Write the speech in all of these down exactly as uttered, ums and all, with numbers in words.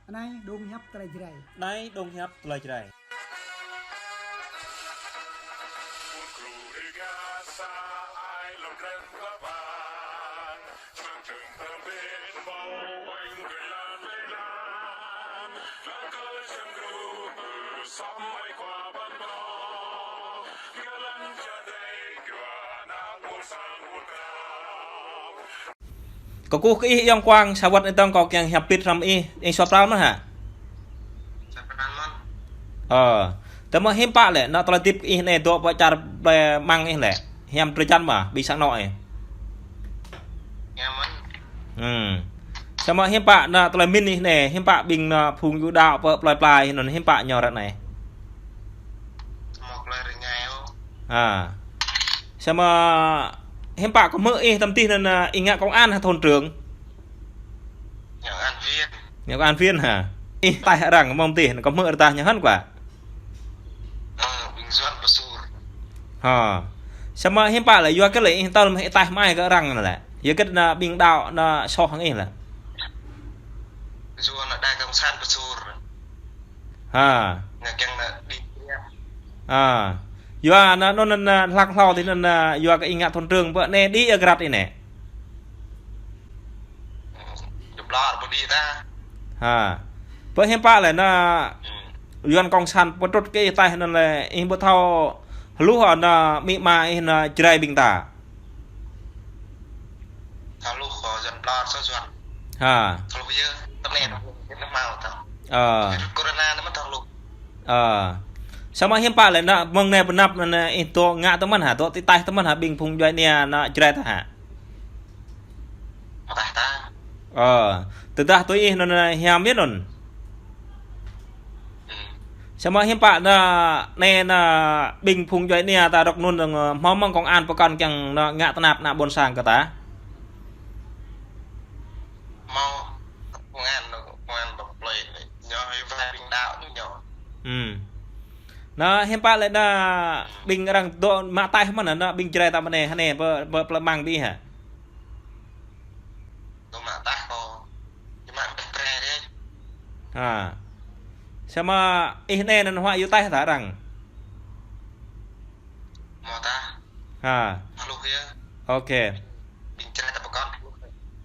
Anai dong hiăp tơlơi Jrai. Anai dong hiăp tơlơi Jrai. Kơkuh kơ ih ayŏng Kuang, sa wơ̆t anai dơ̆ng kâo kiăng hiăp pit hrŏm ih, ih suaih pral mơ̆n hă? Suaih pral mơ̆n. Ơ, tơma hiư̆m pă lĕ, anŏ tơlơi hơdip ih anai dŏ pơ čar plơi Măng ih lĕ, hiam drơi jăn mơ̆, ƀing sang anŏ ih? Hiam mơ̆n. Hmm. Samơ̆ hiư̆m pă anŏ tơlơi pơmĭn ih anai, hiư̆m pă ƀing anŏ phung Yuđa pơ plơi pla ih anŭn hiư̆m pă ñu ră anai? Mơ̆ plơi rơngai ôh. Ha. Samơ̆ hiư̆m pă kơ hmư̆ ih tơm tih anŭn, ih ngă công an hă thôn trưởng? Ngă công an viên. Ngă công an viên hă? Ih taih arăng mơ̆ng tih, kơ hmư̆ rơdah ñu hăn kua. Ơ, ƀing Yuan pơsur. Ha. Samơ̆ hiư̆m pă lĕ, yua kơ lĕ ih tơl mơ̆ ih taih mai kơ arăng anŭn lĕ. Yua kơ anŏ ƀing đaŏ anŏ soh hăng ih lĕ. Yua anŏ đảng cộng sản pơsur. Ha. Ngă kiăng anŏ đi. Ha. Yua anŭn anŭn anŭn hlăk hlâo tih anŭn anŭn yua kơ ih ngă thôn trưởng pơ anai đi ơ grat ih anai. Jơblar pơ đi ta. Ha. Pơ hiư̆m pă lĕ anŏ Yuan cộng sản pơtrut kơ ih taih anŭn lĕ ih ƀu thâo hluh anŏ amĭ ama ih anŏ Jrai ƀing ta. Thâo hluh kơ Yuan blar sa Yuan. Ha. Thâo hluh yơh, tơm anai anŭn mơ̆ thâo. Ơ. Virus corona anŭn mơ̆ thâo hluh. Ơ. Samơ̆ hiư̆m pă lĕ anŏ mơ̆ng anai pơ anăp anŭn ih dŏ ngă tơmăn hă, dŏ ti taih tơmăn hă ƀing phung djuai ania anŏ Jrai ta hă? Mơ̆ taih ta. Ơ, tơdah tui ih anŭn hiam yơh anŭn. Hmm. Samơ̆ hiư̆m pă anŏ anai anŏ ƀing phung djuai ania ta rŏk anŭn dơ̆ng, ơ, hmâo mơ̆ng công an pơkŏn kiăng anŏ ngă tơnap ană ƀôn sang kơ ta? Hmâo công an, công an ƀơi plơi anai. Ñu hyu wai ƀing đaŏ ñu ñu. Hmm. Anŏ hiư̆m pă lĕ anŏ ƀing arăng dŏ mă taih mơ̆n anŏ ƀing Jrai ta mơ̆n anai, hơnai pơ, pơ, plơi Măng ƀing ih hă? Dŏ mă taih kâo. Ñu mă taih pre dih. Ha. Samơ̆ ih anai anŭn huă yua taih ta arăng? Mơ̆ taih. Ha. Thâo hluh yơh. Ôkê. Ƀing Jrai ta pơkŏn.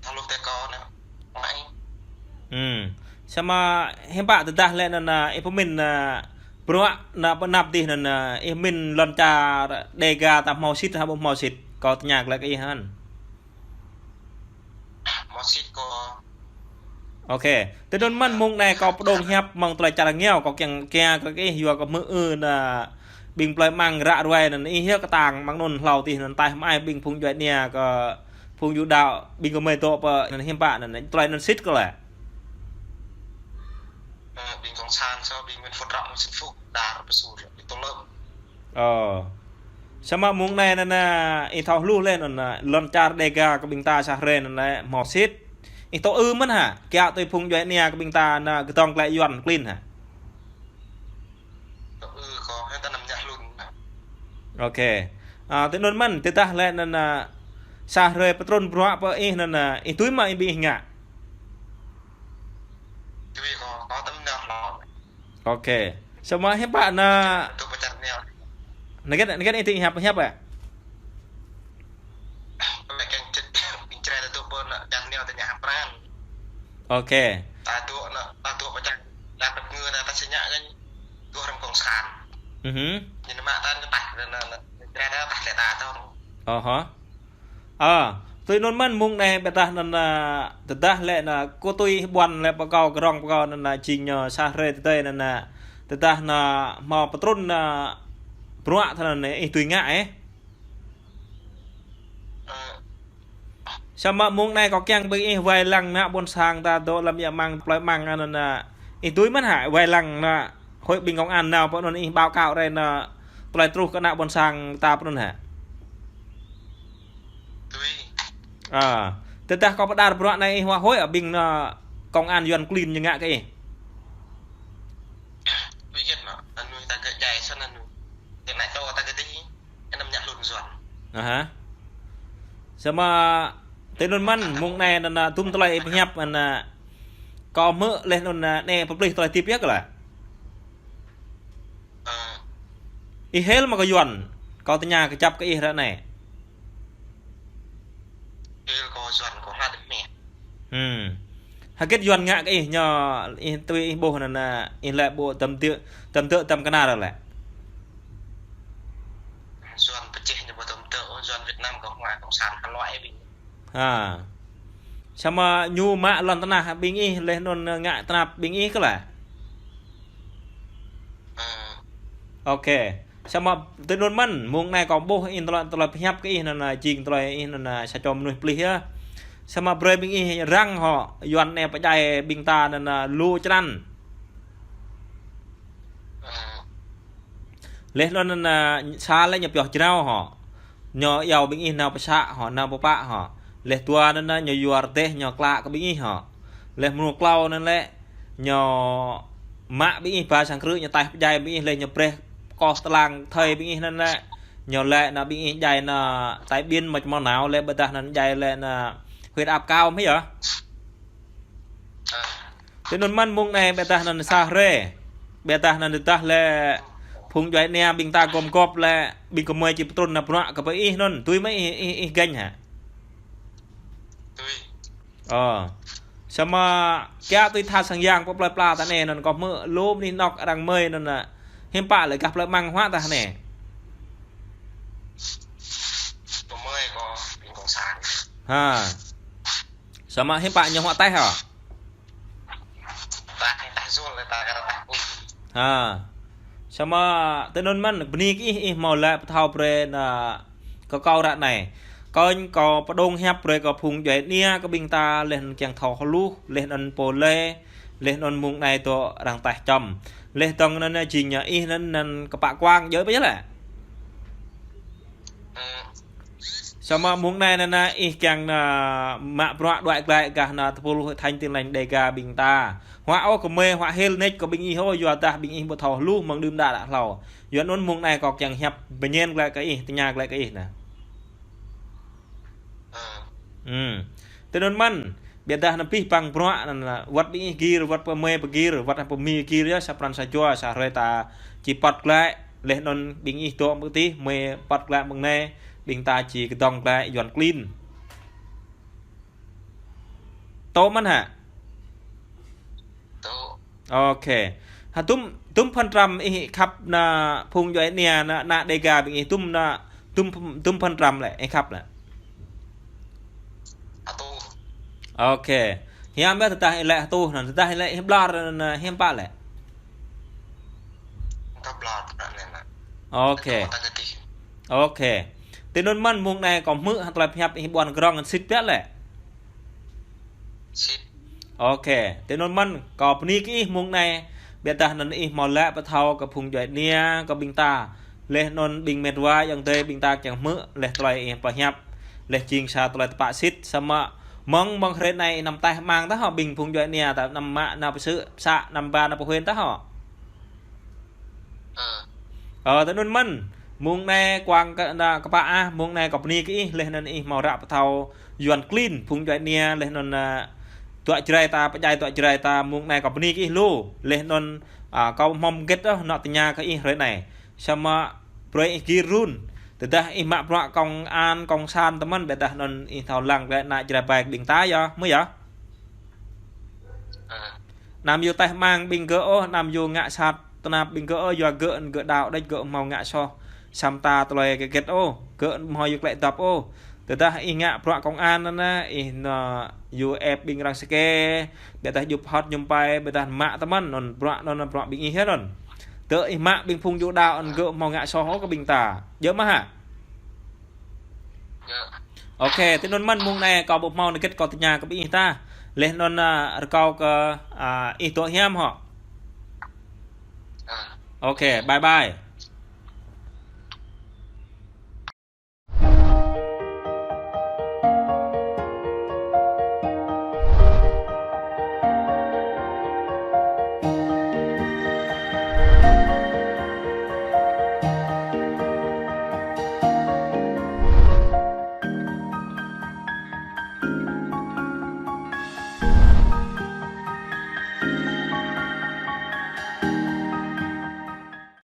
Thâo hluh tơ kâo anŭn. Mă ih. Hmm. Samơ̆ hiư̆m pă tơdah lĕ anŭn, ơ, ih pơmĭn, ơ, bruă anŏ pơ anăp dih anŭn, ơ, ih pơmĭn lŏn čar Đêga ta hmâo sĭt hă ƀu hmâo sĭt. Kâo tơña glaĭ kơ ih hăn. Hmâo sĭt kâo. Ôkê. Tui anŭn mơ̆n mơ̆ng anai kâo pơdŏng hiăp mơ̆ng tơlơi čar rơngiao kâo kiăng kiăng kơ ih yua kơ hmư̆ ư anŏ ƀing plơi Măng ră ruai anŭn ih yơh kơtang mơ̆ng anŭn hlâo tih anŭn taih mai ƀing phung djuai ania kơ phung Yuđa ƀing gơmơi dŏ pơ anŭn hiư̆m pă anŭn tơlơi anŭn sĭt kơ lĕ. Ơ, ƀing cộng sản so ƀing Nguyễn Phú Trọng sĭt phŭk đar pơsur ƀing tơlơi. Ơ. Samơ̆ mơ̆ng anai anŭn, ơ, ih thâo hluh lĕ anŭn, ơ, lŏn čar Đêga kơ ƀing ta sa hrơi anŭn lĕ hmâo sĭt. Ih tŏ ư mơ̆n hă? Kiaŏ tui phung djuai ania kơ ƀing ta anŭn kơdŏng glaĭ Yuan klin hă? Tŏ ư kâo, hơnŭn ta anăm ñă hlŭn. Ôkê. Ơ, tui anŭn mơ̆n, tơdah lĕ anŭn, ơ, sa hrơi pơtrŭn bruă pơ ih anŭn, ơ, ih tui mơ̆ ih ƀing ih ngă? Tui kâo, kâo tơm ñă hlŭn. Ôkê. Samơ̆ hiư̆m pă anŏ. Tui pơčah neo. Nơget, nơget ih tui hiăp, hiăp hă? Pơmĕ keng čet, ƀing Jrai ta dŏ pơ anŏ čah neo ta ñă hăng pran. Ôkê. Ta dŏ anŏ, ta dŏ pơčah, ta pơt ngư ta, ta sĭ ñă keng dŏ hrŏm cộng sản. Mhm. Ñu anŭn mă ta anŭn taih, anŭn, anŭn, Jrai ta taih lĕ ta dŏng. Ôhô. Ơ, tui anŭn mơ̆n mơ̆ng anai ƀiădah anŭn, ơ, tơdah lĕ anŭn kâo tui ih ƀuăn lĕ pơ kâo kơdrŏng pơ kâo anŭn, ơ, jing ñu sa hrơi tơdơi anŭn, ơ, tơdah anŭn hmâo pơtrŭn anŭn bruă tơ anŭn ih tui ngă ih. Samơ̆ mơ̆ng anai kâo kiăng ƀing ih wai lăng ană ƀôn sang ta dŏ lăm ia Măng, plơi Măng anŭn, ơ, ih tui mơ̆n hă wai lăng anŭn hơi ƀing công an nao pơ anŭn ih báo cáo rai anŭn tơlơi truh kơ ană ƀôn sang ta pơ anŭn hă? Tui. Ơ, tơdah kâo pơđar bruă anai ih huă hơi ƀing anŭn công an Yuan klin ñu ngă kơ ih? Tui yơh anŭn, anŭn ta gơ̆ jai săn anŭn. Tui anai čô ta gơ̆ dih. Anăm ñă hlŭn Yuan. Aha. Samơ̆ tui anŭn mơ̆n mơ̆ng anai anŭn, ơ, tŭm tơlơi ih pơhiăp anŭn, ơ, Kâo hmư̆ laih anŭn, ơ, anai pơplih tơlơi hơdip yơh kơ laĭ. Ih hil mă kơ Yuan, kâo tơña kơjăp kơ ih ră anai. Hil kâo Yuan kâo hlăk mĕ. Hmm. Hơget Yuan ngă kơ ih ñu, ih tui ih ƀuh anŭn, ơ, ih laĭ ƀu tơm dơ̆, tơm dơ̆ tơm kơnar laĭ. Yuan pơčeh ñu ƀu tơm dơ̆, Yuan Việt Nam kâo hmua kông san hơluai ƀing. Ha. Samơ̆ ñu mă lŏn tơnah ƀing ih, laih anŭn ngă tơnap ƀing ih kơ laĭ. Ơ. Ôkê. Samơ̆ tui anŭn mơ̆n, mông anai kâo ƀuh ih tơlơi, tơlơi pơhiăp kơ ih anŭn, ơ, jing tơlơi ih anŭn, ơ, sa čô mơnuih plih yơh. Samơ̆ brơi ƀing ih răng hŏ, Yuan anai pơdjai ƀing ta anŭn, ơ, lu črăn. Ơ. Laih anŭn, ơ, sa lĕ ñu pioh jrao hŏ. Ñu iâu ƀing ih nao pơsă hŏ, nao pơpă hŏ. Laih dua anŭn, ơ, ñu yua rơdêh, ñu klă kơ ƀing ih hŏ. Laih mơnuih klâo anŭn lĕ, ñu mă ƀing ih ba sang krư̆, ñu taih pơdjai ƀing ih, laih ñu breh koh tơlang thơi ƀing ih anŭn lĕ. Ñu laĭ anŭn ƀing ih djai anŭn tai ƀiên mơ̆ čơmâo nao, laih ƀôdah anŭn djai laih anŭn huyết áp cao mơ̆ yơh. Tui anŭn mơ̆n mông anai ƀôdah anŭn sa hrơi. Ƀôdah anŭn tơdah lĕ phung djuai ania ƀing ta gom gŏp lĕ ƀing gơmơi či pơtrŭn nao bruă kơ ƀing ih anŭn. Tui mơ̆ ih, ih, ih gêñ hă? Tui. Ơ. Samơ̆ kiăng tui tha sang yang pơ plơi pla ta anai anŭn kâo hmư̆ lu mơnuih anŏ arăng mơi anŭn, ơ, hiư̆m pă lĕ gah plơi mơ̆ng huă ta anai. Gơmơi kâo ƀing kông san. Ha. Samơ̆ hiư̆m pă ñu huă taih hă? Taih, taih zul, taih kar taih ƀuh. Ha. Samơ̆ tui anŭn mơ̆n, bơni kơ ih, ih hmâo laĭ pơthâo brơi anŭn kơ kâo ră anai. Kâo, kâo pơdŏng hiăp brơi kơ phung djuai ania kơ ƀing ta laih anŭn kiăng thâo hluh, laih anŭn pô lĕ, laih anŭn mông anai dŏ arăng taih čăm. Laih dơ̆ng anŭn jing ñu ih anŭn, anŭn kơpă kuang djơ̆ ƀơi yơh lĕ. Samơ̆ mông anai anŭn, anŭn ih kiăng anŭn mă bruă đuaĭ glaĭ gah anŭn tơpul Hội Thánh Tin Lành Đêga ƀing ta. Huă ôh gơmơi, huă hil nač kơ ƀing ih ôh, yua dah ƀing ih ƀu thâo hluh mơ̆ng đưm đă đă hlâo. Yua anŭn mông anai kâo kiăng hiăp bơñen glaĭ kơ ih, tơña glaĭ kơ ih anŭn. Ơ. Hmm. Tui anŭn mơ̆n, ƀôdah anŭn pih păng bruă anŭn, wơ̆t ƀing ih gir, wơ̆t pơ mơi pơgir, wơ̆t pơ mi gir yơh, sa pran sa jua, sa hrơi ta či pơ̆t glaĭ, laih anŭn ƀing ih dŏ mơ̆ng tih, mơi pơ̆t glaĭ mơ̆ng anai, ƀing ta či kơdŏng glaĭ Yuan klin. Tŏ mơ̆n hă? Tŏ. Ôkê. Ha, tum, tum phần trăm ih khăp anŭn phung djuai ania anŭn, anŭn Đêga ƀing ih tum anŭn, tum, tum phần trăm lĕ ih khăp lĕ. Hơtuh. Ôkê. Hiam ƀĕ tơdah ih laĭ hơtuh anŭn, tơdah ih laĭ ih ƀlŏr anŭn hiam pă lĕ. Ƀlŏr anŭn. Ôkê. Ôkê. Tui anŭn mơ̆n mông anai kâo hmư̆ hăng tơlơi pơhiăp ih ƀuăn grong anŭn sĭt ƀĕ lĕ. Sĭt. Ôkê, tui anŭn mơ̆n, kâo bơni kơ ih mông anai, ƀôdah anŭn ih hmâo laĭ pơthâo kơ phung djuai ania, kơ ƀing ta. Laih anŭn ƀing mĕt wa ayŏng adơi ƀing ta kiăng hmư̆, laih tơlơi ih pơhiăp, laih jing sa tơlơi tơpă sĭt, samơ̆ mơ̆ng, mơ̆ng hrơi anai ih anăm taih amăng tah hŏ ƀing phung djuai ania, ta anăm mă, anăm pơsư̆, pơsă, anăm ba, anăm pơhuĭ tah hŏ. Ơ. Ơ, tui anŭn mơ̆n. Mông anai kuang kơ, anŭn kơpă ah, mông anai kâo bơni kơ ih, laih anŭn ih hmâo ră pơthâo Yuan klin, phung djuai ania, laih anŭn, ơ, dŏ Jrai ta, pơdjai dŏ Jrai ta, mông anai kâo bơni kơ ih lu, laih anŭn, ơ, kâo hmâo hơget ôh, anŏ tơña kơ ih hrơi anai. Samơ̆ brơi ih gir run, tơdah ih mă bruă kông an, kông san tơmơ̆n, ƀôdah anŭn ih thâo lăng glaĭ ană Jrai ƀai kơ ƀing ta yơh, mơ̆ yơh? Ơ. Anăm yua taih amăng ƀing gơ̆ ôh, anăm yua ngă sat tơnap ƀing gơ̆ ôh, yua gơ̆, gơ̆ đaŏ đĕč gơ̆ hmâo ngă soh. Samơ̆ ta tơlơi hơget ôh, gơ̆ hmâo yua klĕ dŏp ôh. Tơdah ih ngă bruă kông an anŭn, ih anŭn yua ĕp ƀing arăng sơkê, ƀôdah djŭp hŏt ñŭm pai, ƀôdah mă tơmơ̆n, anŭn bruă, anŭn bruă ƀing ih anŭn. Tơ ih mă ƀing phung yua đaŏ anŭn gơ̆ hmâo ngă soh ôh kơ ƀing ta. Djơ̆ mơ̆ hă? Ôkê, tui anŭn mơ̆n mông anai kâo ƀu hmâo hơget kâo tơña kơ ƀing ih tah. Laih anŭn, ơ, rơkâo kơ, ơ, ih dŏ hiam hŏ. Ôkê, bye bye.